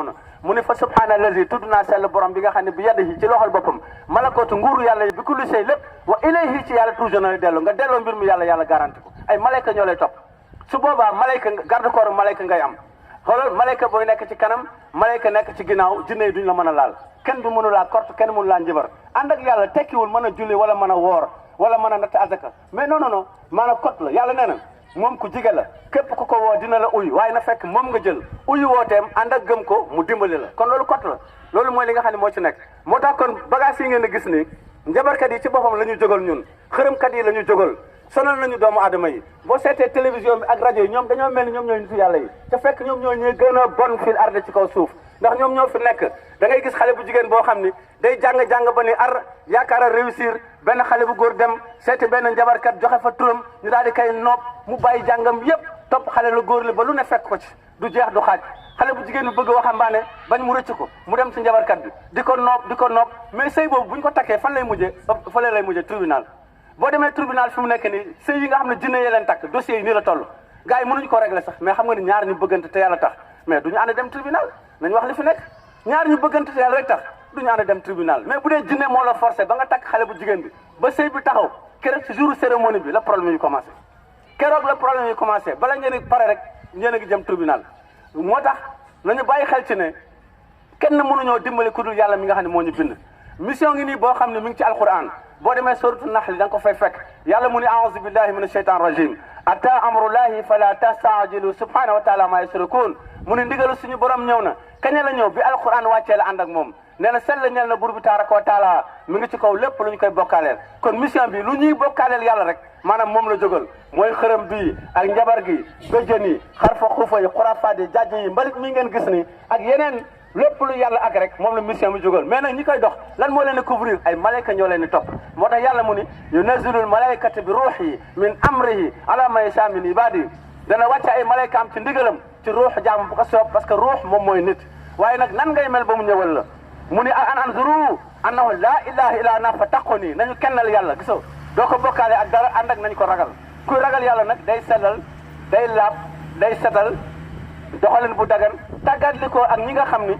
noonu mu ne fa subhaanallazi tudd naa sell borom bi nga xam ne bi yadihi ci loxol boppam malakootu nguuru yàlla yi bi kulli shay lépp wa ilayhi ci yàlla toujours na dellu nga delloo mbir mi yàlla garanti ko ay malayka ñoo lay topp su boobaa malayka garde corps malayka ngay am xoolal malayka booy nekk ci kanam malayka nekk ci ginnaaw jinne yi duñ la mën a laal kenn du mënu laa korte kenn mënu laa njibar ànd ak yàlla tekkiwul mën a julli wala mën a woor wala mën a natt azaka mais non maanaam kot la yàlla nee na moom ku jige la képp ku ko woo dina la uyu waaye na fekk moom nga jël uyu wooteem ànd ak gëm ko mu dimbali la kon loolu kot la loolu mooy li nga xam ne moo ci nekk moo tax kon bagage yi ngeen di gis ni njabarkat yi ci boppam la ñu jógal ñun xërëmkat yi la ñu jógal sonal nañu doomu aadama yi boo seetee télévision bi ak rajo yi ñoom dañoo mel ni ñoom ñooy nitu yàlla yi te fekk ñoom ñoo ñuy gën a bon fil arde ci kaw suuf ndax ñoom ñoo fi nekk da ngay gis xale bu jigéen boo xam ni day jàng ba ni yaakaar a réussir benn xale bu góor dem seeti benn njabarkat joxe fa turam ñu daal di koy nopp mu bàyyi jàngam yépp topp xale la góor li ba lu ne fekk ko ci du jeex du xaaj xale bu jigéen bi bëgg waxambaane bañ mu rëcc ko mu dem ci njabarkat bi di ko nopp mais sëy boobu bu ñu ko takkee fan lay mujjee fële lay mujjee tribunal boo demee tribunal fi mu nekk nii sëy yi nga xam ne jinne yee leen takk dossiers yi nii la toll gars yi mënuñu ko régler sax mais xam nga ni ñaar ñu bëggante te yàlla tax mais duñu ànd dem tribunal nañ wax li fi nekk ñaar ñu bëggante te yàlla rek tax duñu ànd dem tribunal mais bu dee jinne moo la forcé ba nga takk xale bu jigéen bi ba sëy bi taxaw keroog ci jour cérémonie bi la problème yi commencé keroog la problème yi commencé bala ngeen pare rek ngeen a ngi jëm tribunal moo tax nañu bàyyi xel ci ne kenn mënuñoo dimbali ku dul yàlla mi nga xam ne moo ñu bind mission ngi nii boo xam ne mi ngi ci alquran boo demee suratu nahl da nga ko fay fekk yàlla mu ni a'uuzu billahi min asheytan rajim ata amrullahi fala tastaajilu subhanahu wa taala ma yusrikun mu ni ndigalu suñu borom ñëw na kañ la ñëw bi alquran wàccee la ànd ak moom nee na sell ñeel na buur bi tabaraka wa taala mi ngi ci kaw lépp lu ñu koy bokkaaleel kon mission bi lu ñuy bokkaaleel yàlla rek maanaam moom la jógal mooy xërëm bii ak njabar gi béjjën yi xarfa xuufa yi xurafaat yi jajj yi mbalit mi ngeen gis ni ak yeneen lépp lu yàlla ak rek moom la mission bi jógal mais nag ñi koy dox lan moo leen di couvrir ay malayka ñoo leen di topp moo tax yàlla mu ni yunazzilul malaykata bi ruuhi min amrihi ala man yasha min ibadi dana wàcce ay malayka am ci ndigalam ci ruux jaam bu ko soob parce que ruux moom mooy nit waaye nag nan ngay mel ba mu ñëwal la mu ni an anzuru annahu laa ilaha illa ana fattaquni nañu kennal yàlla gisoo doo ko bokkaale ak dara ànd ak nañu ko ragal kuy ragal yàlla nag day sellal day laab day setal doxalin bu dagan tàggat li ko ak ñi nga xam ni